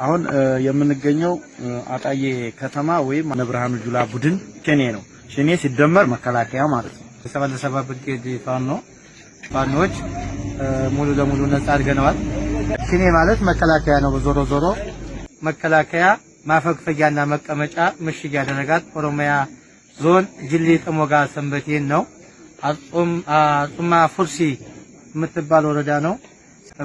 አሁን የምንገኘው አጣዬ ከተማ ወይም ብርሃኑ ጁላ ቡድን ሸኔ ነው። ሸኔ ሲደመር መከላከያ ማለት ነው። የሰባ ብርጌድ ፋኖዎች ሙሉ ለሙሉ ነጻ አድርገነዋል። ሽኔ ማለት መከላከያ ነው። ዞሮ ዞሮ መከላከያ ማፈግፈጊያና መቀመጫ ምሽግ ያደረጋት ኦሮሚያ ዞን ጅሊ ጥሞጋ ሰንበቴን ነው። አጹማ ፉርሲ የምትባል ወረዳ ነው።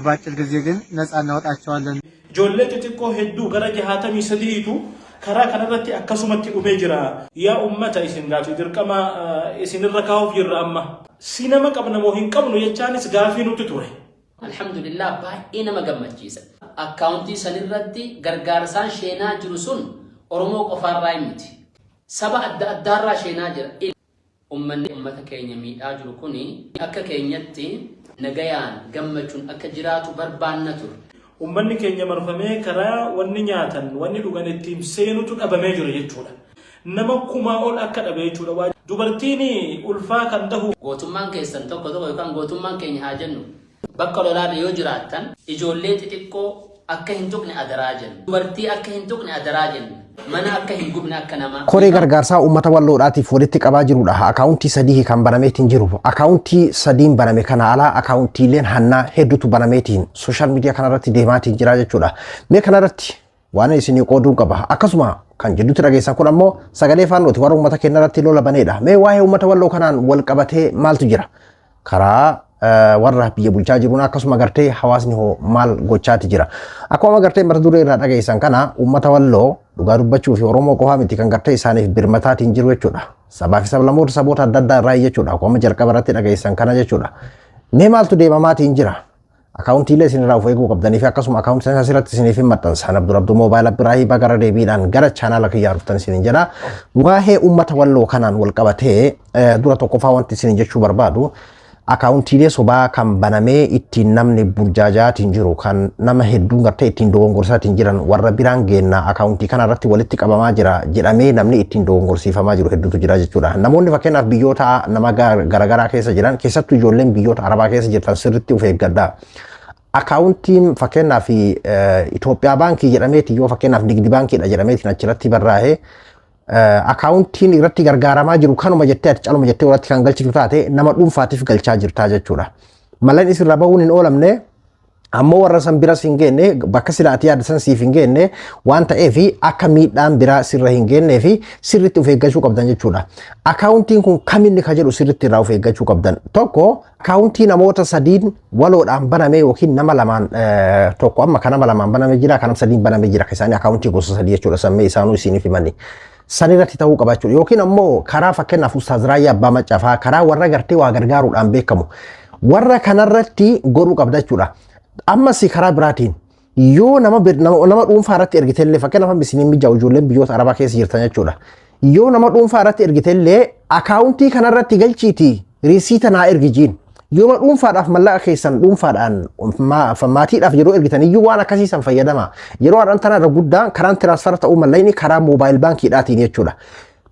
በአጭር ጊዜ ግን ነጻ እናወጣቸዋለን። Ijoollee xixiqqoo hedduu gara 63tu karaa kanarratti akkasumatti dhumee jira. Yaa ummata, isin gaafii dirqama isinirra kaa'uuf jirra amma. Si nama qabna moo hin qabnu jechaanis gaafii nutti ture. Alhamdulillah, baay'ee nama gammachiisa. Akkaawuntii sanirratti gargaarsaan sheenaa jiru sun Oromoo qofaarraa miti. Saba adda addaarraa sheenaa jira. Uummanni uummata keenya miidhaa jiru kuni akka keenyatti nagayaan gammachuun akka jiraatu barbaanna ture. Ummanni keenya marfamee karaa wanni nyaatan, wanni dhugan ittiin seenutu dhabamee jira jechuudha. Nama 1000 ol akka dhabe jechuudha. Dubartiin ulfaa kan dahu Gootummaan keessan tokko tokko yookaan gootummaan keenya haa jennu, bakka lolaarra yoo jiraattan ijoollee xixiqqoo akka hin tuqne adaraa jennu. Dubartii akka hin tuqne adaraa jennu. Mana akka hin gubne akka namaa. Koree gargaarsaa uummata Walloodhaatiif walitti qabaa jirudha. Akaawuntii sadii kan banameetiin jiru. Akaawuntii sadiin baname kana alaa akaawuntiileen hannaa hedduutu banameetiin social media kanarratti deemaatiin jira jechuudha. Mee kanarratti waan isinii qooduu qaba. Akkasuma kan jidduutti dhageessan kun ammoo sagalee Faannooti, warra uummata keenya irratti lola baneedha. Mee waa'ee uummata Walloo kanaan wal qabatee maaltu jira? Karaa warra biyya bulchaa jiruun akkasuma gartee hawaasni hoo maal gochaati jira? Akkuma gartee mata duree irraa dhageessan kana, uummata Walloo dhugaa dubbachuu fi Oromoo qofaa miti kan gartee isaaniif birmataatiin jiru jechuudha. Sabaa fi sablammoota, saboota adda addaa irraa jechuudha. Akkuma jalqaba irratti dhageessan kana jechuudha. Mee maaltu deemamaatiin jira? Akaawuntiilee isin irraa of eeguu qabdanii fi akkasuma akaawuntii asirratti isiniif hin maxxansan. Abdul Abduu Moobaayil Abiraahii gara deebiidhaan gara chaanaala kiyyaa dhuftan isiniin jedha. Waa'ee uummata Walloo kanaan wal qabatee dura tokkoffaa wanti isin jechuu barbaadu, akaawuntiilee sobaa kan banamee ittiin namni burjaajaatiin jiru, kan nama hedduun gartee ittiin dogongorsaatiin jiran, warra biraan geenna, akaawuntii kana irratti walitti qabamaa jira jedhamee namni ittiin dogongorsiifamaa jiru hedduutu jira jechuudha. Namoonni fakkeenyaaf biyyoota nama garaagaraa keessa jiran, keessattuu ijoolleen biyyoota Arabaa keessa jirtan, sirriitti of eeggadhaa. Akaawuntiin fakkeenyaaf Itoophiyaa baankii jedhameeti yoo fakkeenyaaf Nigdi baankiidha jedhameetiin achirratti barraa'ee, akaawuntiin irratti gargaaramaa jiru kanuma jettee ati caluma jettee irratti kan galchitu taate, nama dhuunfaatiif galchaa jirtaa jechuudha. Malleen isirra bahuun hin oolamne ammoo warra san bira hin geenne, bakka silaatii yaada san siif hin geenne waan ta'eef, akka miidhaan biraa sirra hin geennee fi sirriitti of eeggachuu qabdan jechuudha. Akaawuntiin kun kaminni ka jedhu sirriitti irraa of eeggachuu qabdan. Tokko, akaawuntii namoota sadiin waloodhaan baname yookiin nama lamaan tokko, amma kan nama lamaan baname jira, kan nama sadiin baname jira, isaanii akaawuntii gosa sadii jechuudha, sammee isaanuu isiniif himani. San irratti ta'uu qaba jechuudha. Yookiin ammoo karaa fakkeenyaaf Ustaaz Raayyaa Abbaa Maccafaa, karaa warra gartee waa gargaaruudhaan beekamu. Warra kanarratti godhuu qabda jechuudha. Ammas karaa biraatiin yoo nama dhuunfaa irratti ergitellee, fakkeenyaaf isiniin mijaa'u ijoolleen biyyoota Arabaa keessa jirtan jechuudha. Yoo nama dhuunfaa irratti ergitellee, akaawuntii kanarratti galchiitii riisiita naa ergi jiin. Yoo dhuunfaadhaaf mallaqa keessan dhuunfaadhaan maatiidhaaf yeroo ergitan iyyuu waan akkasii san fayyadama. Yeroo har'aan tana irra guddaa karaan transfer ta'uu mallaqni karaa mobile baankiidhaatiin jechuudha.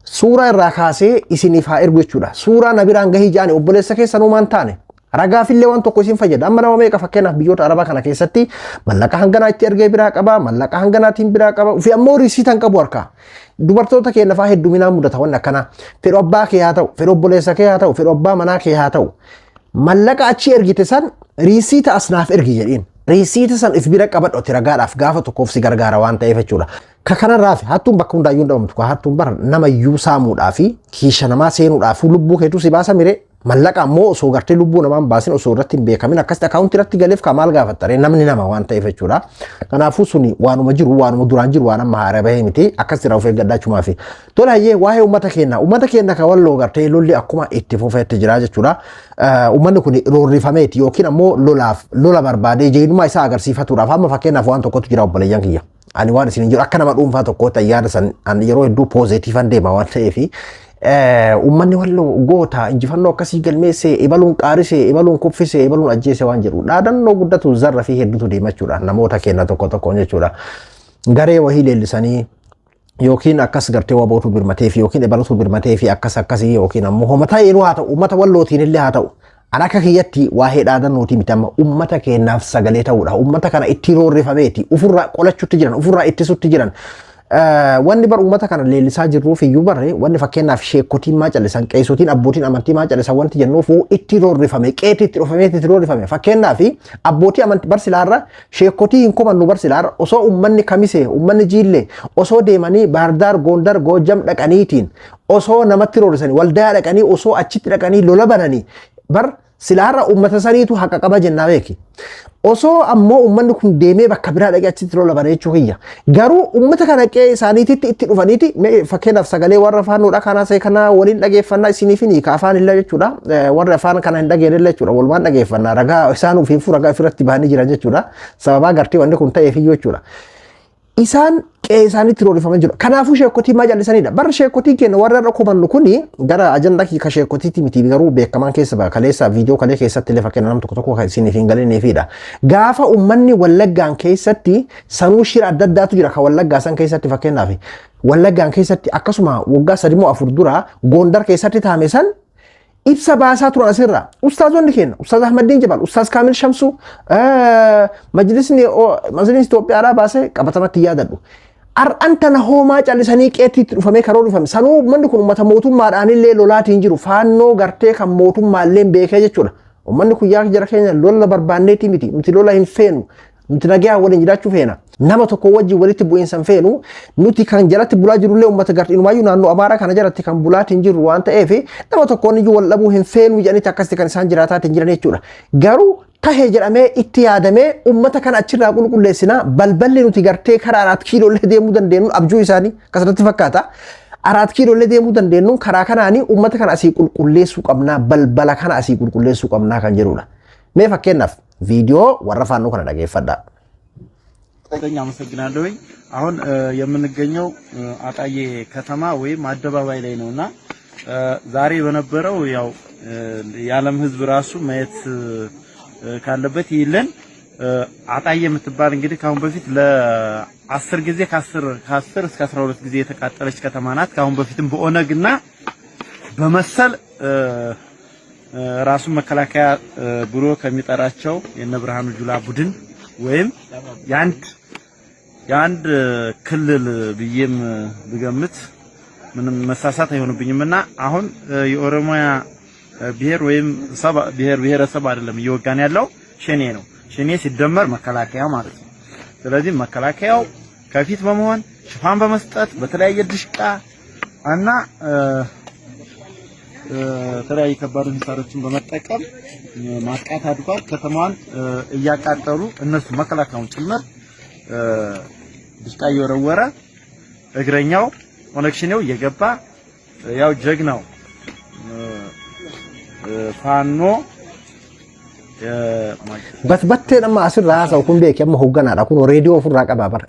Suuraa irraa kaasee isiniif haa ergu jechuudha. Suuraa na biraan gahii jaani, obboleessa keessan uumaan taane. Ragaafillee waan tokko isin fayyada. Amma nama meeqa fakkeenyaaf biyyoota Arabaa kana keessatti mallaqa hanganaa itti ergee biraa qaba, mallaqa hanganaatiin biraa qaba. Ofii ammoo riisiitan qabu harkaa. Dubartoota keenya fa'aa hedduminaan mudata wanni akkanaa. Fedhu abbaa kee haa ta'u, fedhu obboleessa kee haa ta'u, fedhu abbaa manaa kee haa ta'u. Mallaqa achi ergite san riisiita as naaf ergi jedhiin. Riisiita san if bira qabadhu ati, ragaadhaaf gaafa tokkoof si gargaara waan ta'eef jechuudha. Ka kanarraa fi hattuun bakka hundaayyuu hin dhabamtu. Hattuun bara nama iyyuu saamuudhaa fi kiisha namaa seenuudhaaf lubbuu keetu si baasa mire. Mallaqa ammoo osoo gartee lubbuu namaa hin baasin, osoo irratti hin beekamin akkasitti akaawuntii irratti galeef ka maal gaafattare, namni nama waan ta'eef jechuudha. Kanaafuu suni waanuma jiru, waanuma duraan jiru, waan amma haaraa bahee miti, akkas irraa of eeggadhaa fi. Tole, hayyee, waa'ee uummata keenya ka Walloo gartee lolli akkuma itti fufeetti jira jechuudha. Uummanni kun roorrifameeti yookiin ammoo lolaaf lola barbaadee jeenummaa isaa agarsiifatuudhaaf. Amma fakkeenyaaf waan tokkotu jira, obboleeyyan kiyya. Ani waan isin jiru akka nama dhuunfaa tokkootti yaada san ani yeroo hedduu positive deema waan ta'eef, uummanni Walloo goota, injifannoo akkasii galmeesse, ibaluun qaarise, ibaluun kuffise, ibaluun ajjeese waan jedhu dhaadannoo guddatu zarra fi hedduutu deema jechuudha namoota keenya tokko tokkoon jechuudha. Garee wahii leellisanii yookiin akkas gartee wabootu birmatee fi yookiin ibalutu birmatee fi akkas akkasii yookiin ammoo homataa yeroo haa ta'u, uummata Wallootiin illee haa ta'u. An akka kiyyatti waa'ee dhaadannootii miti amma ummata keenyaaf sagalee ta'uudha. Ummata kana itti roorrifameeti. Ufurraa qolachuutti jiran, ufurraa ittisutti jiran. Wanni bar ummata kana leellisaa jirruuf iyyuu barre wanni fakkeenyaaf sheekotiin maa callisan, qeesotiin abbootiin amantii maa callisan wanti jennuuf itti roorrifame, qeetii itti dhufameeti itti roorrifame. Fakkeenyaaf abbootii amantii bar silaarra sheekotii hin komannu bar silaarra osoo ummanni Kamisee, ummanni Jiillee osoo deemanii Baardaar, Goondar, Goojjam dhaqaniitiin osoo namatti roorrisanii waldaa dhaqanii osoo achitti dhaqanii lola bananii bar silaarra ummata saniitu haqa qaba jennaa beeki. Osoo ammoo ummanni kun deemee bakka biraa dhaqee achitti lola bana jechuu kiyya. Garuu ummata kana qe'ee isaaniititti itti dhufaniiti fakkeenyaaf sagalee warra faannoodha kanaa see kana waliin dhageeffannaa isiniif hin hiika afaan illee jechuudha. Warri afaan kana hin dhageenye illee jechuudha. Walumaan dhageeffannaa ragaa isaan ofiifuu ragaa ofirratti bahanii jiran jechuudha. Sababaa gartee wanni kun ta'eef iyyuu jechuudha. Isaan qe'ee isaaniitti roorrifaman jiru. Kanaafuu sheekotii maa jallisanidha. Barra sheekotiin keenya warra irra kumannu kuni gara ajandaa ka sheekotiitti miti garuu beekamaan keessa ba'a. Kaleessa viidiyoo kalee keessatti illee fakkeenya nam tokko tokko kan isiniif hin galiniifidha. Gaafa uummanni Wallaggaan keessatti sanuu shira adda addaatu jira kan Wallaggaa san keessatti fakkeenyaaf Wallaggaan keessatti akkasuma waggaa 3 moo 4 dura Gondar keessatti taame san ibsa baasaa turan asirra. Ustaazonni keenya, Ustaaz Ahmaddiin Jabal, Ustaaz Kaamil Shamsuu, majlisni Itoophiyaadhaa baasee qabatamatti yaadadhu. Har'an tana hoomaa callisanii qeettiitti dhufamee karoo dhufame. Sanuu uummanni kun uummata mootummaadhaan illee lolaatiin jiru. Faannoo gartee kan mootummaallee beekee jechuudha. Uummanni kun yaa jara keenya lola barbaanneetii miti. Nuti lola hin feenu. Nuti nagaa waliin jiraachuu feena. Nama tokko wajjin walitti bu'iinsa hin feenu. Nuti kan jalatti bulaa jirullee uummata gartee inumaayyuu naannoo Amaaraa kana jalatti kan bulaatiin jirru waan ta'eef nama tokkoon iyyuu wal dhabuu hin feenu jedhanitti akkasitti kan isaan jiraataatiin jiran jechuudha. Garuu tahee jedhamee itti yaadamee uummata kana achirraa qulqulleessinaa balballi nuti gartee karaa 4 kiiloollee deemuu dandeenyu abjuu isaanii akkasirratti fakkaata. 4 kiiloollee deemuu dandeenyu karaa kanaanii uummata kana asii qulqulleessuu qabnaa balbala kana asii qulqulleessuu qabnaa kan jedhudha. Mee fakkeenyaaf viidiyoo warra faannoo kana dhageeffadhaa. አመሰግናለሁኝ። አሁን የምንገኘው አጣዬ ከተማ ወይም አደባባይ ላይ ነውና ዛሬ በነበረው ያው የዓለም ሕዝብ ራሱ ማየት ካለበት ይልን አጣዬ የምትባል እንግዲህ ከአሁን በፊት ለ10 ጊዜ ከ10 እስከ 12 ጊዜ የተቃጠለች ከተማ ናት። ከአሁን በፊትም በኦነግና በመሰል ራሱን መከላከያ ብሎ ከሚጠራቸው የነ ብርሃኑ ጁላ ቡድን ወይም የአንድ ክልል ብዬም ብገምት ምንም መሳሳት አይሆንብኝም እና አሁን የኦሮሚያ ብሔር ወይም ብሔር ብሔረሰብ አይደለም እየወጋን ያለው ሸኔ ነው። ሸኔ ሲደመር መከላከያ ማለት ነው። ስለዚህ መከላከያው ከፊት በመሆን ሽፋን በመስጠት በተለያየ ድሽቃ እና የተለያዩ ከባድ መሳሪያዎችን በመጠቀም ማጥቃት አድርጓል። ከተማዋን እያቃጠሉ እነሱ መከላከያውን ጭምር ድሽቃ እየወረወረ እግረኛው ኦነግ ሸኔው እየገባ ያው ጀግናው ፋኖ Batbatteen amma asirraa haasa'u kun beeki amma hoogganaadha kun reediyoo ofirraa qaba bara.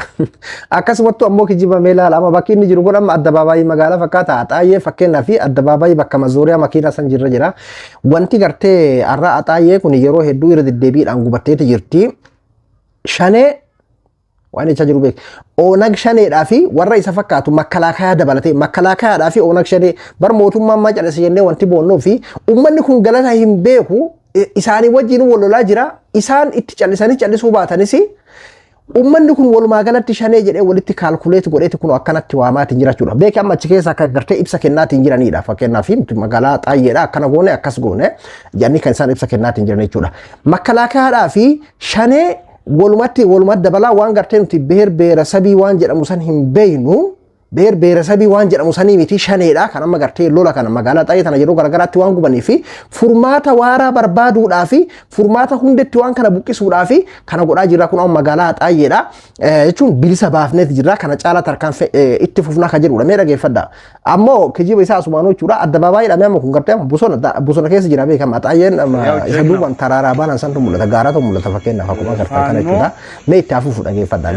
Akkasumattuu ammoo kijibamee ilaala amma bakki inni jiru kun amma addabaabaayii magaalaa fakkaata Axaayyee fakkeenyaa fi addabaabaayii bakka mazooriyaa makiinaa san jirra jira. Wanti gartee har'a Axaayyee kun yeroo hedduu irra deddeebiidhaan gubatteeti jirti. Shanee waan jechaa jiru beek. Oonag shaneedhaa fi warra isa fakkaatu makkalaakayaa dabalatee makkalaakayaadhaa fi oonag shanee bar mootummaan maa calise jennee wanti boonnuu fi uummanni kun galata hin beeku isaanii wajjin wal lolaa jira isaan itti callisanii callisuu baatanis uummanni kun walumaa galatti shanee jedhee walitti calculate godheeti kun akkanatti waamaatiin jira jechuudha. Beeki amma achi keessa akka gartee ibsa kennaatiin jiranidha. Fakkeenyaaf magaalaa Xaayyeedha akkana goone akkas goone jedhanii kan isaan ibsa kennaatiin jiran jechuudha. Makkalaakayaadhaa fi shanee walumatti dabalaa waan gartee nuti beer beerasabii waan jedhamu san hin beeynu beer beerasabii waan jedhamu sanii miti shaneedha kan amma gartee lola kana magaalaa Xaayee tana yeroo garagaraatti waan gubanii fi furmaata waaraa barbaaduudhaa fi furmaata hundetti waan kana buqqisuudhaa fi kana godhaa jirra kun amma magaalaa Xaayyeedha jechuun bilisa baafneeti jirra kana caalaa tarkaanfii itti fufnaa kan jedhudha mee dhageeffadha ammoo kijiba isaa asumaanuu jechuudha addabaabaayii dha amma kun gartee bosona keessa jira beekama Xaayeen isa duuban taraaraa baanan santu mul'ata gaaratu mul'ata fakkeenyaaf akkuma agartan kana jechuudha mee itti hafuufu dhageeffadha.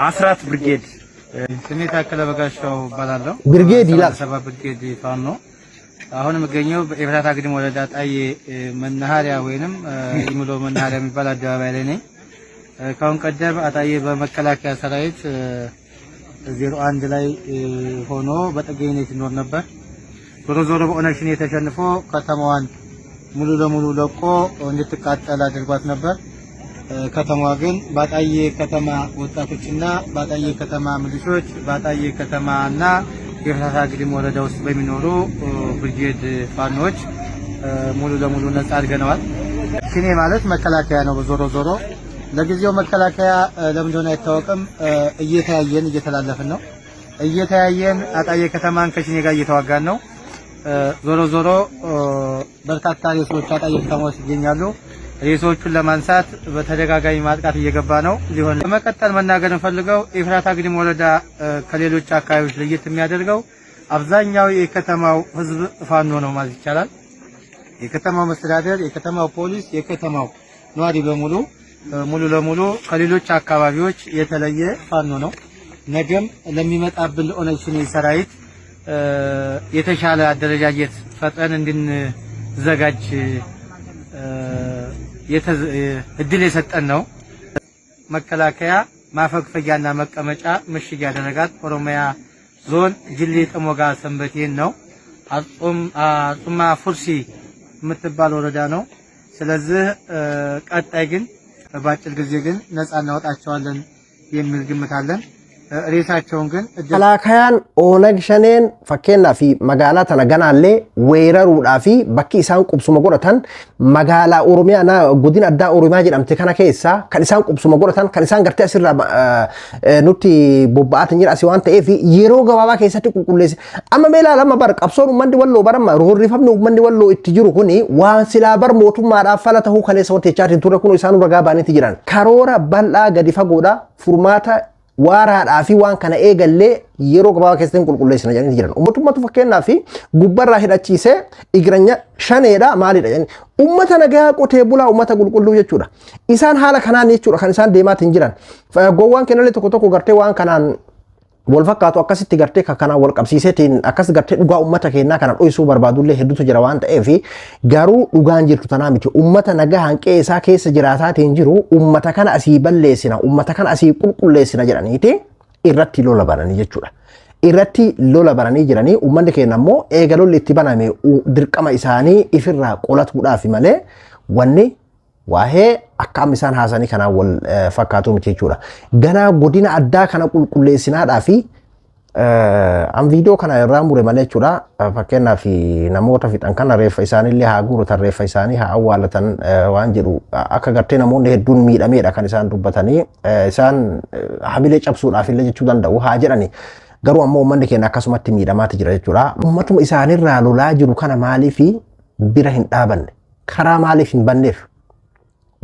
አስራት ብርጌድ ስሜ ታከለ በጋሻው እባላለሁ። ብርጌድ ይላል። ሰባ ብርጌድ ፋኖ። አሁን የምገኘው በኤፍራታ ግድም ወረዳ ጣዬ መናኸሪያ ወይንም ኢምሎ መናኸሪያ የሚባል አደባባይ ላይ ነኝ። ከአሁን ቀደም አጣዬ በመከላከያ ሰራዊት 01 ላይ ሆኖ በጥገኝነት ይኖር ነበር። ዞሮ ዞሮ በኦነግ ሸኔ ተሸንፎ ከተማዋን ሙሉ ለሙሉ ለቆ እንድትቃጠል አድርጓት ነበር። ከተማዋ ግን ባጣዬ ከተማ ወጣቶችና ባጣዬ ከተማ ሚሊሾች ባጣዬ ከተማና የፍራታ ግድም ወረዳ ውስጥ በሚኖሩ ብርጌድ ፋኖች ሙሉ ለሙሉ ነጻ አድርገነዋል። ሽኔ ማለት መከላከያ ነው። ዞሮ ዞሮ ለጊዜው መከላከያ ለምን እንደሆነ አይታወቅም። እየተያየን እየተላለፍን ነው። እየተያየን አጣዬ ከተማን ከሽኔ ጋር እየተዋጋን ነው። ዞሮ ዞሮ በርካታ ሬሶች አጣዬ ከተማ ውስጥ ይገኛሉ። ሬሶቹን ለማንሳት በተደጋጋሚ ማጥቃት እየገባ ነው። ሊሆን በመቀጠል መናገር እንፈልገው ኤፍራታ ግድም ወረዳ ከሌሎች አካባቢዎች ለየት የሚያደርገው አብዛኛው የከተማው ሕዝብ ፋኖ ነው ማለት ይቻላል። የከተማው መስተዳደር፣ የከተማው ፖሊስ፣ የከተማው ነዋሪ በሙሉ ሙሉ ለሙሉ ከሌሎች አካባቢዎች የተለየ ፋኖ ነው። ነገም ለሚመጣብን ለኦነግ ሸኔ ሰራዊት የተሻለ አደረጃጀት ፈጥረን እንድንዘጋጅ እድል የሰጠን ነው። መከላከያ ማፈግፈጊያና መቀመጫ ምሽግ ያደረጋት ኦሮሚያ ዞን ጅሌ ጥሞጋ ሰንበቴን ነው። አርጡማ ፉርሲ የምትባል ወረዳ ነው። ስለዚህ ቀጣይ ግን በአጭር ጊዜ ግን ነፃ እናወጣቸዋለን የሚል ግምት አለን። ሬሳቸውን ግን Makalaakayaan Oonag Shaneen fakkeenyaa fi magaalaa tana ganaallee weeraruudhaa fi bakki isaan qubsuma godhatan magaalaa Oromiyaa na godina addaa Oromiyaa jedhamte kana keessa kan isaan qubsuma godhatan kan isaan gartee asirraa nutti bobba'aatan jira asii waan ta'eef yeroo gabaabaa keessatti qulqulleesse. Amma mee ilaalama bar qabsoon uummanni walloo baramma roorrifamni uummanni walloo itti jiru kuni waan silaa bar mootummaadhaaf fala tahuu kaleessa wanti jechaatiin turre kun isaan ragaa baaniitti jiran. Karoora bal'aa gadi fagoodha furmaata waaraadhaa fi waan kana eegallee yeroo gabaabaa keessatti qulqulleessina jedhanii jiran. Mootummatu fakkeenyaa fi gubbarraa hidhachiisee igiranya shaneedha maalidha jedhanii uummata nagaa qotee bulaa uummata qulqulluu jechuudha. Isaan haala kanaan jechuudha kan isaan deemaatiin jiran. Gowwaan kennallee tokko tokko gartee waan kanaan wal fakkaatu akkasitti gartee kan kanaan wal qabsiiseetiin akkas gartee dhugaa uummata keenyaa kana dho'isuu barbaadullee hedduutu jira waan ta'eef garuu dhugaan jirtu tanaa miti. Uummata nagaa hanqee isaa keessa jiraataatiin jiru uummata kana asii balleessina, uummata kana asii qulqulleessina jedhaniiti irratti lola bananii jechuudha. Irratti lola bananii jiranii uummanni keenya immoo eega lolli itti baname dirqama isaanii ifirraa qolatuudhaaf malee wanni waa'ee akka amma isaan haasanii kanaan wal fakkaatu miti jechuudha. Ganaa godina addaa kana qulqulleessinaadhaa fi an viidiyoo kana irraa mure malee jechuudha. Fakkeenyaaf namoota fixan kana reeffa isaaniillee haa guuratan, reeffa isaanii haa awwaalatan waan jedhu akka gartee namoonni hedduun miidhameedha kan isaan dubbatanii isaan hamilee cabsuudhaaf illee jechuu danda'u haa jedhani. Garuu ammoo uummanni keenya akkasumatti miidhamaati jira jechuudha. Uummatuma isaanirraa lolaa jiru kana maaliif bira hin dhaabanne? Karaa maaliif hin banneef?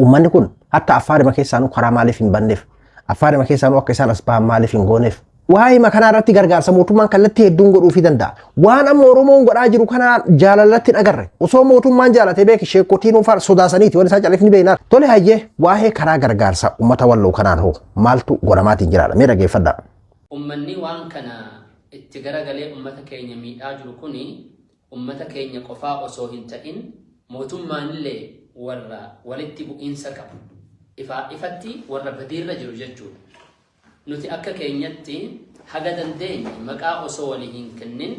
Uummanni kun hatta Affaarima keessaanuu karaa maaliif hin banneef? Affaarima keessaanuu akka isaan as bahan maaliif hin gooneef? Waa'ee makanaa irratti gargaarsa mootummaan kallattii hedduun godhuufii danda'a. Waan amma Oromoon godhaa jiru kana jaalalatti hin agarre. Osoo mootummaan jaalatee beeki sheekotiin dhuunfaa sodaasaniiti waan isaan calleef ni beeknaa. Tole hayyee, waa'ee karaa gargaarsa uummata walloo kanaan hoo maaltu godhamaatiin jiraadha? Mee dhaggeeffadhaa. Ummanni waan kana itti garagalee ummata keenya miidhaa jiru kuni ummata keenya qofaa osoo hin ta'in mootummaanillee warra walitti bu'iinsa qabu. Ifaa ifatti warra badiirra jiru jechuudha. Nuti akka keenyatti haga dandeenye maqaa osoo walii hin kennin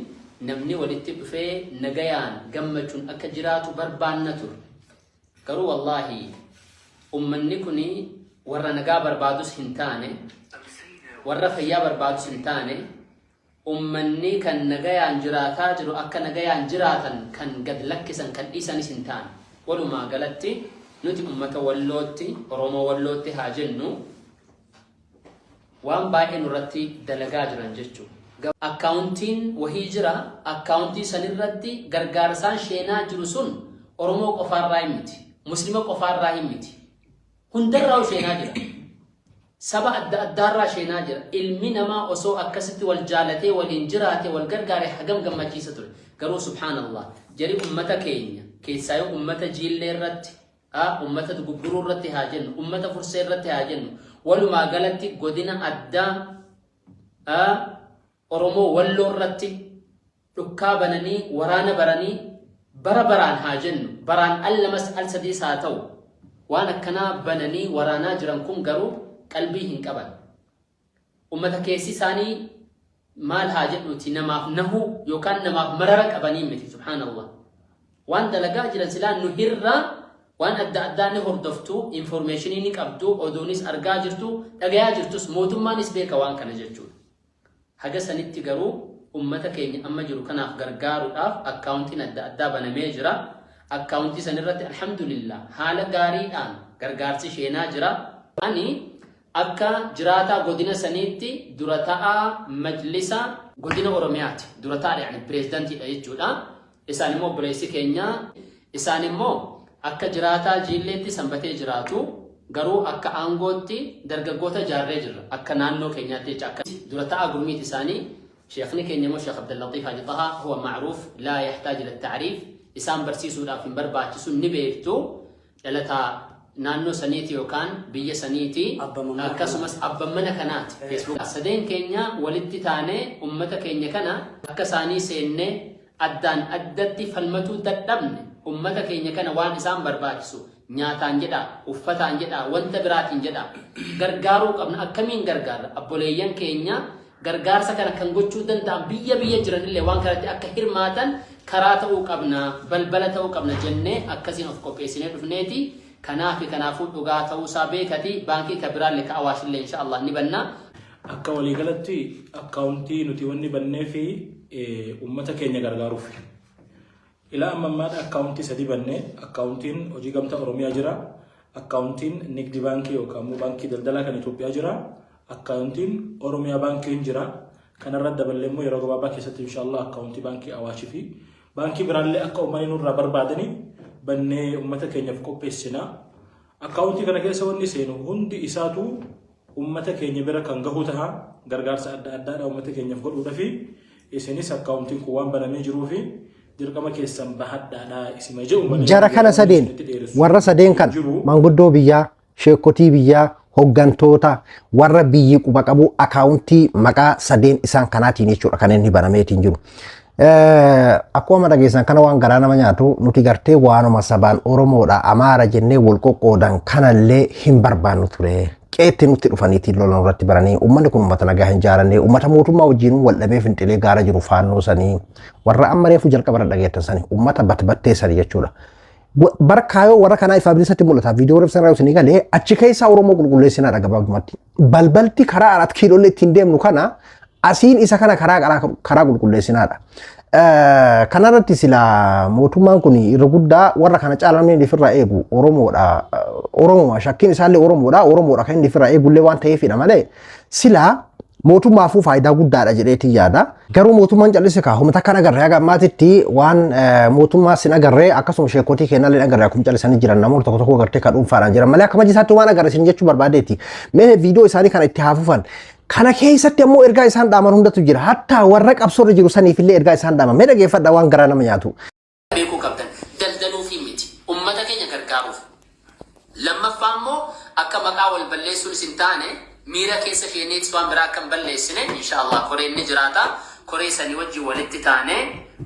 namni walitti dhufee nagayaan gammachuun akka jiraatu barbaanna ture. Garuu wallaahi ummanni kuni warra nagaa barbaadus hin taane, warra fayyaa barbaadus hin taane, ummanni kan nagayaan jiraataa jiru akka nagayaan jiraatan kan gad lakkisan kan dhiisanis hin taane. Walumaa galatti nuti ummata wallootti, Oromoo wallootti haa jennu, waan baay'ee nurratti dalagaa jiran jechuudha. Akkaawuntiin wahii jira, akkaawuntii sanirratti gargaarsaan sheenaa jiru sun Oromoo qofaarraa hin miti, Muslima qofaarraa hin miti. Hundarraa sheenaa jira. Saba adda addaarraa sheenaa jira. Ilmi namaa osoo akkasitti wal jaalatee waliin jiraate wal gargaare hagam gammachiisa ture. Garuu subhaanallah jari ummata keenya keessaayyuu ummata jiillee irratti, ummata dugugguruu irratti haa jennu, ummata fursee irratti haa jennu, walumaa galatti godina addaa Oromoo walloo irratti dhukkaa bananii waraana baranii bara baraan haa jennu, baraan al lamas al sadiis haa ta'u, waan akkanaa bananii waraanaa jiran kun garuu qalbii hin qaban. Ummata keessi isaanii maal haa jedhuuti namaaf nahuu yookaan namaaf marara qabanii miti subhaanallah. Waan dalagaa jiran silaa nu hirraa waan adda addaa ni hordoftu, informationii ni qabdu, oduunis argaa jirtu, dhagayaa jirtus mootummaanis beeka waan kana jechuudha. Haga sanitti garuu ummata keenya amma jiru kanaaf gargaaruudhaaf akkaawuntiin adda addaa banamee jira. Akkaawuntii sanirratti alhamdulillah haala gaariidhaan gargaarsi sheenaa jira. Ani akka jiraataa godina saniitti dura ta'aa majlisa godina Oromiyaati. Dura ta'aa yani pireezidantiidha jechuudha. Isaan immoo obboleessi keenya. Isaan immoo akka jiraataa Jiilleetti Sanbatee jiraatu. Garuu akka aangootti dargaggoota ijaarree jirra. Akka naannoo keenyaatti jecha akka dura ta'aa gurmiiti isaanii. Sheekhni keenya immoo Sheekh Abdallaxiif Haji Xahaa huwa ma'ruuf laa yahtaaj ila ta'riif isaan barsiisuudhaaf hin barbaachisu ni beektu. Dhalataa naannoo saniiti yookaan biyya saniiti. Akkasumas abban mana kanaati. Facebook sadeen keenya walitti taanee ummata keenya kana akka isaanii seennee addaan addatti falmatuu dadhabne ummata keenya kana waan isaan barbaachisu nyaataan jedhaa, uffataan jedhaa, wanta biraatiin jedhaa gargaaruu qabna. Akkamiin gargaarra? Abboleeyyan keenya gargaarsa kana kan gochuu danda'an biyya biyya jiranillee waan kanatti akka hirmaatan karaa ta'uu qabna, balbala ta'uu qabna jennee akkasiin of qopheessinee dhufneeti. Kanaafi kanaafuu dhugaa ta'uusaa beekati baankii ka biraallee ka Awaashillee insha Allah ni banna. Akka waliigalatti akkaawuntii nuti wanni banneefi ummata keenya gargaaruufi. Ilaa amma ammaadha akkaawuntii sadi banne. Akkaawuntiin Hojii Gamtaa Oromiyaa jira. Akkaawuntiin Nigdi Baankii yookaan immoo Baankii Daldalaa kan Itoophiyaa jira. Akkaawuntiin Oromiyaa Baankiin jira. Kanarra daballee immoo yeroo gabaabaa keessatti inshaallah akkaawuntii Baankii Awaashii fi baankii biraallee akka uummanni nurraa barbaadani bannee uummata keenyaaf qopheessina. Akkaawuntii kana keessa wanni seenu hundi isaatu ummata keenya bira kan gahu taha. Gargaarsa adda addaadha ummata keenyaf godhuudhafi. Isinis akkaawuntiin kun waan banamee jiruufi dirqama keessan bahadhaadha isima je'u malee Jara kana wanni sadeen isinitti dheeressu warra sadeen hin kana jiru. manguddoo biyyaa, sheekotii biyyaa, hoggantoota warra biyyi quba qabu akaawuntii maqaa sadeen isaan kanaatiin jechuudha kan inni banameetiin jiru. Akkuma dhageessan kana waan garaa nama nyaatu nuti gartee waanuma sabaan Oromoodha Amaara jennee wal qoqqoodan kanallee hin barbaannu ture. Qeetti nutti dhufaniitiin lola nurratti baranii uummanni kun uummata nagaa hin jaalanne uummata mootummaa wajjin wal dhabee finxilee gaara jiru faannoo sanii warra amma reefu jalqaba irra dhageettan sanii uummata batbattee sanii jechuudha. Bara kaayoo warra kanaa ifaa bilisatti mul'ata. Viidiyoo reefsa irraa isinii galee achi keessaa Oromoo qulqulleessinaadha gabaabumatti. Balbalti karaa Araat Kiilollee ittiin deemnu kana asiin isa kana karaa karaa karaa qulqulleessinaadha. Kanarratti sila mootummaan kun irra guddaa warra kana caalaa namni ofirraa eegu Oromoodha. Oromoma shakkiin isaallee Oromoodha. Oromoodha kan inni ofirraa eegullee waan ta'eefidha malee sila mootummaafuu faayidaa guddaadha jedheetiin yaada. Garuu mootummaan callise kaa humna takka agarree haga ammaatitti waan mootummaa sin agarree akkasuma sheekotii kennallee agarree akkuma callisanii jiran namoota tokko tokko agartee kan dhuunfaadhaan jiran malee akka majisaatti waan agarre sin jechuu barbaadeeti. Mee viidiyoo isaanii kana itti haafufan. Kana keessatti ammoo ergaa isaan dhaaman hundatu jira. Hattaa warra qabsoorra jiru saniifillee ergaa isaan dhaaman. Mee dhageeffadha waan garaa nama nyaatu. beekuu qabdan daldaluufii miti ummata keenya gargaaruuf. Lammaffaa immoo akka maqaa wal balleessuunis hin taane miira keessa sheeneetis waan biraa akka hin balleessine insha Allah koreen ni jiraata. Koree sanii wajjin walitti taane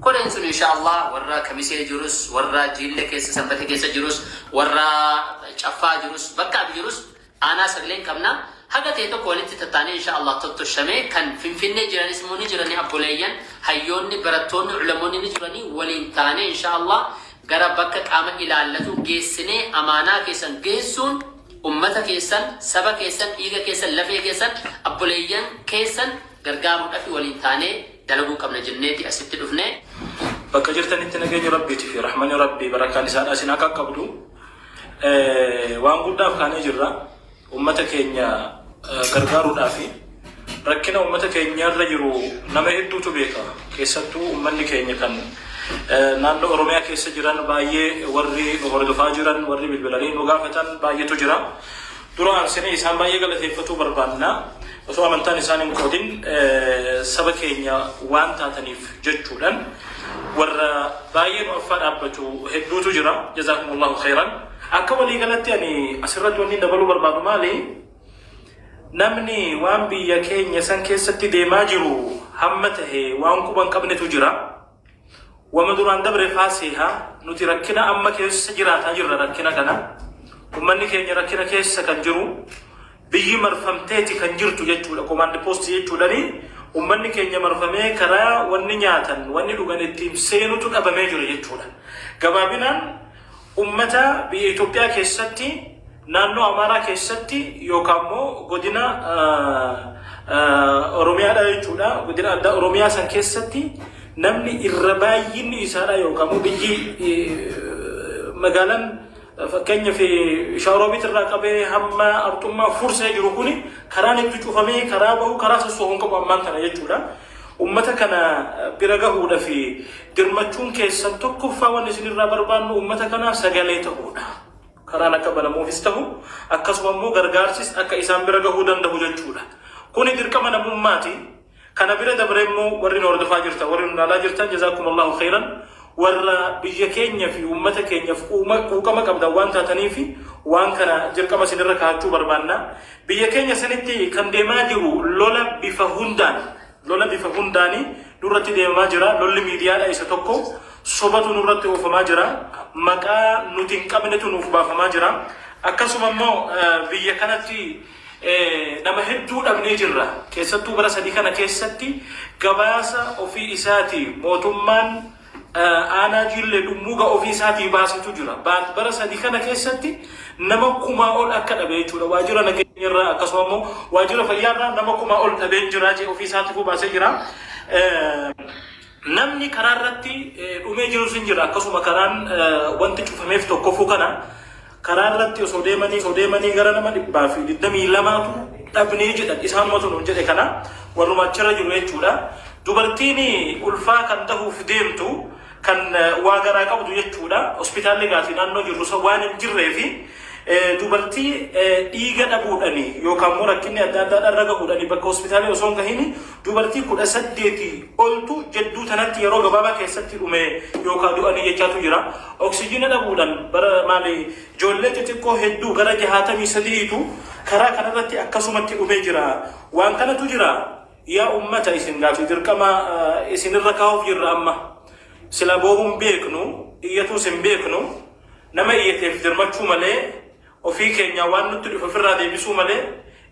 koreen sun insha Allah warra Kamisee jirus warra Jiille keessa Sanbate keessa jirus warra Caffaa jirus bakka abi jirus Aanaa sagleen qabna. Haga ta'e tokko walitti tattaanee inshaa Allah tottoshamee kan Finfinnee jiranis immoo ni jiranii abboleeyyan, hayyoonni, barattoonni, ulamoonni ni jiranii waliin taanee inshaa Allah gara bakka qaama ilaallatu geessinee amaanaa keessan geessuun ummata keessan, saba keessan, dhiiga keessan, lafee keessan, abboleeyyan keessan gargaaruudhafi waliin taanee dalaguu qabna jenneeti asitti dhufne. Bakka jirtanitti nageenyi Rabbiitii fi rahmanni Rabbii barakaan isaadhaa isin haa qaqqabdu. Waan guddaaf kaanee jirra. Uummata keenya gargaaruudhaaf rakkina uummata keenyarra jiru nama hedduutu beeka. Keessattuu uummanni keenya kan naannoo Oromiyaa keessa jiran baay'ee warri nu hordofaa jiran warri bilbilanii nu gaafatan baay'eetu jira. Dura aansinee isaan baay'ee galateeffatuu barbaanna. Osoo amantaan isaan hin qoodin saba keenya waan taataniif jechuudhaan warra baay'ee nu affaa dhaabbatu hedduutu jira. Jazaakumullahu khairan. Akka waliigalatti ani asirratti wanni dabaluu barbaadu maali? Namni waan biyya keenya san keessatti deemaa jiru hamma tahe waan quba hin qabnetu jira. Wama duraan dabre faa seeha. Nuti rakkina amma keessa jiraataa jirra rakkina kana. Ummanni keenya rakkina keessa kan jiru biyyi marfamteeti kan jirtu jechuudha. Command post jechuudhani Ummanni keenya marfamee karaa wanni nyaatan, wanni dhugan ittiin seenutu dhabamee jira jechuudha. Gabaabinaan ummata biyya Itoophiyaa keessatti, naannoo Amaaraa keessatti yookaan immoo godina Oromiyaadha jechuudha. Godina addaa Oromiyaa san keessatti namni irra baay'inni isaadha yookaan immoo biyyi magaalaan fakkeenyaaf Shawaroobiit irraa qabee hamma Arxummaa Fursee jiru kuni karaan itti cufamee karaa bahu karaa sossoohu hin qabu ammaan tana jechuudha. Ummata kana bira gahuudhaaf dirmachuun keessan tokkoffaa wanni isinirraa barbaannu ummata kanaaf sagalee ta'uudha. Karaan akka banamuufis tahu akkasuma immoo gargaarsis akka isaan bira gahuu danda'u jechuudha. Kuni dirqama namummaati. Kana bira dabree immoo warri nu hordofaa jirtan, warri nu ilaalaa jirtan jazaakumallahu khayran warra biyya keenya fi uummata keenyaaf quuqama qabdan waan taataniif waan kana dirqama isinirra kaa'achuu barbaanna. Biyya keenya sanitti kan deemaa jiru lola bifa hundaan lola bifa hundaani nurratti deemamaa jira. Lolli miidiyaadha isa tokko. Sobatu nurratti oofamaa jira. Maqaa nuti hin qabnetu nuuf baafamaa jira. Akkasuma immoo biyya kanatti nama hedduu dhabnee jirra. Keessattuu bara sadii kana keessatti gabaasa ofii isaatii mootummaan aanaa Jiillee Dhummuuga ofii isaatii baasetu jira. Bara sadii kana keessatti nama kumaa ol akka dhabe jechuudha. Waajjira nageenya irraa akkasuma immoo waajjira fayyaa irraa nama kumaa ol dhabee jira jee ofii isaatiifuu baasee jira. Namni karaa irratti dhumee jirus hin jira. Akkasuma karaan wanti cufameef tokkofuu kana karaa irratti osoo deemanii osoo deemanii gara nama 122tu dhabnee jedhan isaanumatu nuun jedhe kana warruma achirra jiru jechuudha. Dubartiin ulfaa kan dahuuf deemtu kan waa garaa qabdu jechuudha. Hospitaalli gaatii naannoo jirru san waan hin jirree fi dubartii dhiiga dhabuudhani yookaan immoo rakkinni adda addaa dharra gahuudhani bakka hospitaalii osoo hin gahiin dubartii 18 oltu jedduu tanatti yeroo gabaabaa keessatti dhume yookaan du'anii jechaatu jira. Oksijiina dhabuudhaan bara maali ijoollee xixiqqoo hedduu gara 63tu karaa kanarratti akkasumatti dhumee jira. Waan kanatu jira. Yaa ummata isin gaafii dirqama isinirra kaa'uuf jirra amma. Sila boohuun beeknu, iyyatuus hin beeknu, nama iyyateef dirmachuu malee ofii keenyaa waan nutti dhufe ofirraa deebisuu malee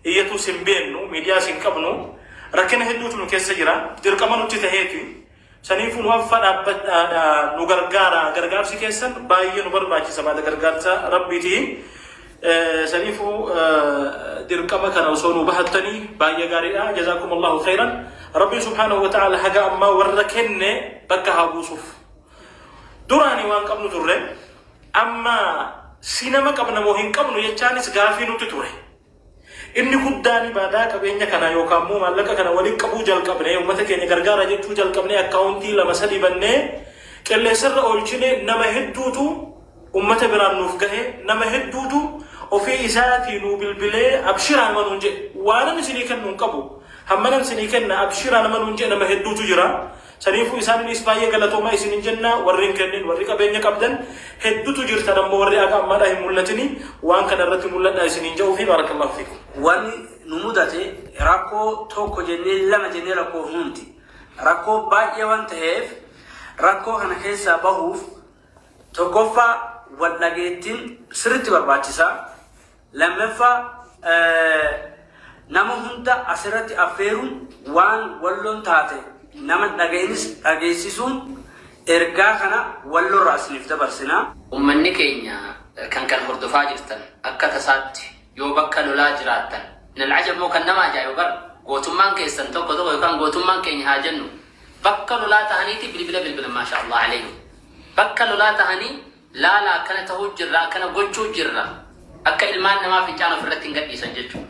iyyatuus hin beeknu, miidiyaas hin qabnu. Rakkina hedduutu nu keessa jira. Dirqama nutti taheeti. Saniifuu nu affa dhaabbadhaadha nu gargaara. Gargaarsi keessan baay'ee nu barbaachisa baada gargaarsa Rabbiiti. Saniifuu dirqama kana osoo nu bahattanii baay'ee gaariidha. Jazaakumullahu khayran. Rabbiin subhaanahu wa ta'ala haga ammaa warra kenne bakka haa buusuuf. Duraanii waan qabnu turre amma si nama qabna moo hin qabnu jechaanis gaafii nutti ture. Inni guddaan ibaadaa qabeenya kana yookaan immoo maallaqa kana walitti qabuu jalqabnee uummata keenya gargaara jechuu jalqabnee akkaawuntii lama sadi bannee qilleensarra oolchine nama hedduutu uummata biraan nuuf gahe nama hedduutu ofii isaatii nuu bilbilee abshiraa nama nuun jedhe waanan isinii kennu hin qabu hammanan isinii kenna abshiraa nama nuun jedhe nama hedduutu jira. Saniifuu isaaniinis baay'ee galatoomaa isinin jenna warri hin kennin warri qabeenya qabdan heddutu jirtan ammoo warri haga ammaadhaa hin mul'atini waan kana irratti mul'adhaa isiniin jedhuu fi baarakallahu fiikum. Wanni nu mudate rakkoo tokko jennee lama jennee lakkoofnu miti. Rakkoo baay'ee waan ta'eef rakkoo kana keessaa bahuuf tokkoffaa wal dhageettiin sirriitti barbaachisa. Lammaffaa nama hunda asirratti affeeruun waan Walloon taate nama hin dhaga'inis dhageessisuun ergaa kana Wallorraa isiniif dabarsina. Ummanni keenya kan kan hordofaa jirtan akka tasaatti yoo bakka lolaa jiraattan minal ajab moo kan nama ajaa'ibu bar gootummaan keessan tokko tokko yookaan gootummaan keenya haa jennu bakka lolaa tahaniiti bilbila bilbilan maasha Allah alayhim bakka lolaa tahanii Laala akkana tahuu jirra, akkana gochuu jirra. Akka ilmaan namaa fincaan ofirratti hin gadhiisan jechuudha.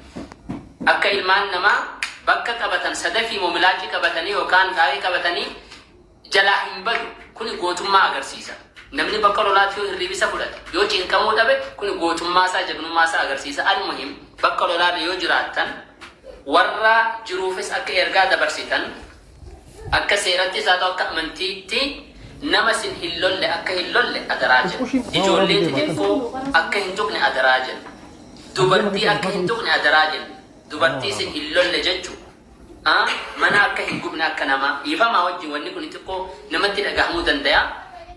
Akka ilmaan namaa bakka qabatan sadafii moo milaacii qabatanii yookaan kaayii qabatanii jalaa hin badu. Kuni gootummaa agarsiisa. Namni bakka lolaatti yoo hirriibisa fudhate, yoo cinqamuu dhabe, kuni gootummaa isaa, jagnummaa isaa agarsiisa. Almuhim bakka lolaarra yoo jiraattan warra jiruufis akka ergaa dabarsitan Akka seerattis haa ta'u akka amantiitti nama sin hin lolle akka hin lolle adaraa jenna. Ijoollee xixiqqoo akka hin tuqne adaraa jenna. Dubartii akka hin tuqne adaraa jenna. Dubartii sin hin lolle jechu a mana akka hin gubne akka namaa dhiifamaa wajjin wanni kun xiqqoo namatti dhagahamuu dandaya.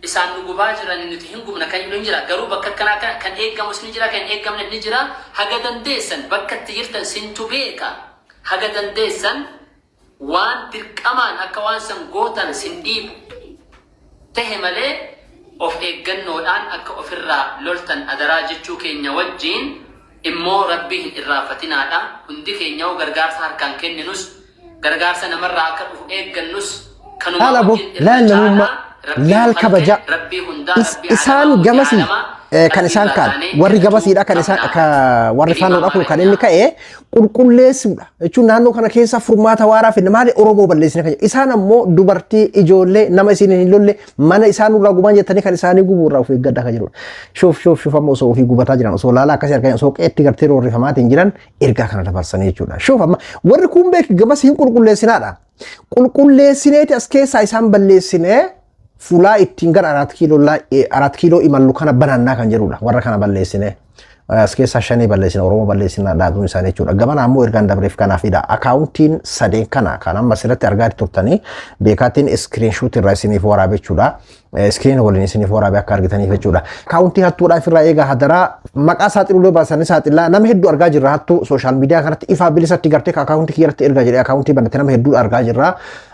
Isaan nu gubaa jirani nuti hin gubna kan jedhu hin jira. Garuu bakka akkanaa kana kan eeggamus ni jira kan hin eeggamnes ni jira. Haga dandeessan bakka itti jirtan sintu beeka. Haga dandeessan. Waan dirqamaan akka waan san gootan sin dhiibu tahe malee of eeggannoodhaan akka ofirraa loltan adaraa jechuu keenya wajjiin immoo Rabbii hin irraanfatinaadha. Hundi keenyahu gargaarsa harkaan kenninus, gargaarsa namarraa akka dhufu eeggannus kanumaa Laal aboo, wajjin irra laal namummaa, caalaa Rabbii nu laal khalqe, kabajaa. Rabbii hundaa, Is, Rabbii isaan aalamaa mootii gamasii aalamaa eh, kan qalbii isaan irraa kaan taanee warri kadhachuu gamasiidha kan isaan qabna. ka warri Jedhi faanoodha Imaam kun kan inni Ahmad. ka'e qulqulleessuudha jechuun naannoo kana keessa furmaata waaraa finna maali Oromoo balleessina kan jedhu. Isaan ammoo dubartii ijoollee nama isin hin lolle mana isaan nurraa guban jettanii kan isaanii gubuu irraa of eeggadhaa kan jedhudha. Shuuf shuuf shuuf amma osoo ofii gubataa jiran osoo laalaa akkasii argaa osoo qeetti gartee roorrifamaatiin jiran ergaa kana dabarsanii jechuudha. Shuuf amma warri kun beek gamas hin qulqulleessinaadha. Qulqulleessineeti as keessaa isaan balleessinee fulaa ittiin gara araat kiiloo araat kiiloo imallu kana banannaa kan jedhudha. Warra kana balleessinee as keessaa shanii balleessina Oromoo balleessina dhaabuun isaanii jechuudha. Gamana ammoo ergaan dabreef kanaafidha. Akaawuntiin sadeen kana kan amma asirratti argaa turtanii beekaatiin iskiriinshuut irraa isiniif waraabe jechuudha. Iskiriin waliin isiniif waraabe akka argitaniif jechuudha. Akaawuntii hattuudhaa ofirraa eegaa hadaraa maqaa saaxiluulee baasanii saaxilaa nama hedduu argaa jirra hattuu sooshaal miidiyaa kanatti ifaa bilisatti gartee akaawuntii kiyyarratti ergaa jedhee akaawuntii banate nama hedduu argaa jirra.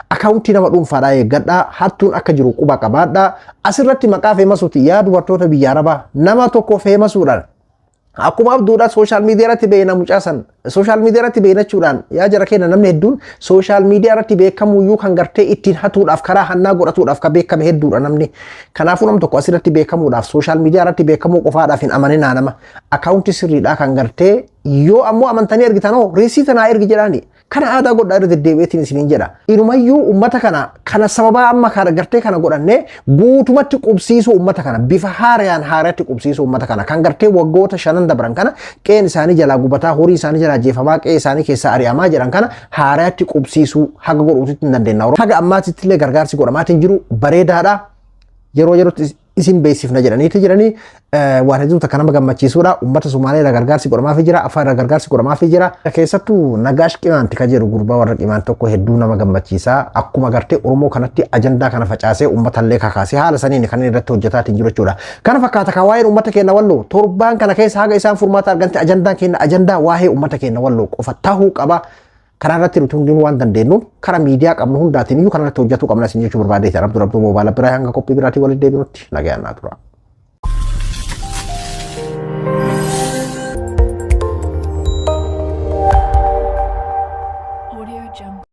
Akaawuntii nama dhuunfaadhaa eeggadhaa hattuun akka jiru quba qabaadhaa asirratti maqaa feemasuuti yaa dubartoota biyya arabaa nama tokko feemasuudhaan Akkuma abduudhaan sooshaal miidiyaa irratti beekna mucaa san sooshaal miidiyaa irratti beeknachuudhaan yaa jara keenya namni hedduun sooshaal miidiyaa irratti beekamuyyuu kan gartee ittiin hatuudhaaf karaa hannaa godhatuudhaaf kan beekame hedduudha namni. Kanaafuu nam tokko asirratti beekamuudhaaf sooshaal miidiyaa irratti beekamuu qofaadhaaf hin amaninaa nama akaawuntii sirriidhaa kan gartee yoo ammoo amantanii ergitanoo riisiita naa ergi jedhaani Kana aadaa godhaa irra deddeebi'eetiin isiniin jedha. Inumayyuu ummata kana kana sababaa amma kana gartee kana godhannee guutumatti qubsiisuu ummata kana bifa haarayaan haarayatti qubsiisuu ummata kana kan gartee waggoota shanan dabran kana qe'een isaanii jalaa gubataa horii isaanii jalaa jeefamaa qe'ee isaanii keessaa ari'amaa jiran kana haarayatti qubsiisuu haga godhuutitti hin dandeenya. Haga ammaatitti illee gargaarsi godhamaatiin jiru bareedaadha. Yeroo yerootti isin beeksifna jedhaniiti jiranii waan hedduu takka nama gammachiisuudha. Uummata Sumaalee irraa gargaarsi godhamaafii jira. Afaan irraa gargaarsi godhamaafii jira. Keessattuu Nagaash Qimaanti kan jedhu gurbaa warra Qimaant tokko hedduu nama gammachiisa. Akkuma gartee Oromoo kanatti ajandaa kana facaasee uummatallee kakaasee haala saniin kan inni irratti hojjetaatiin jiru jechuudha. Kana fakkaata kan waa'een uummata keenya walloo torbaan kana keessa haga isaan furmaata argante ajandaan keenya ajandaa waa'ee uummata keenya walloo qofa tahuu qaba. Karaa irratti nuti hundinuu waan dandeenyu karaa miidiyaa qabnu hundaatiin iyyuu karaa irratti hojjetuu qabna isin jechuu barbaadeeti. Abduu Abduu moobaala biraa hanga qophii biraatiin walitti deebinutti nagayaan naa tura.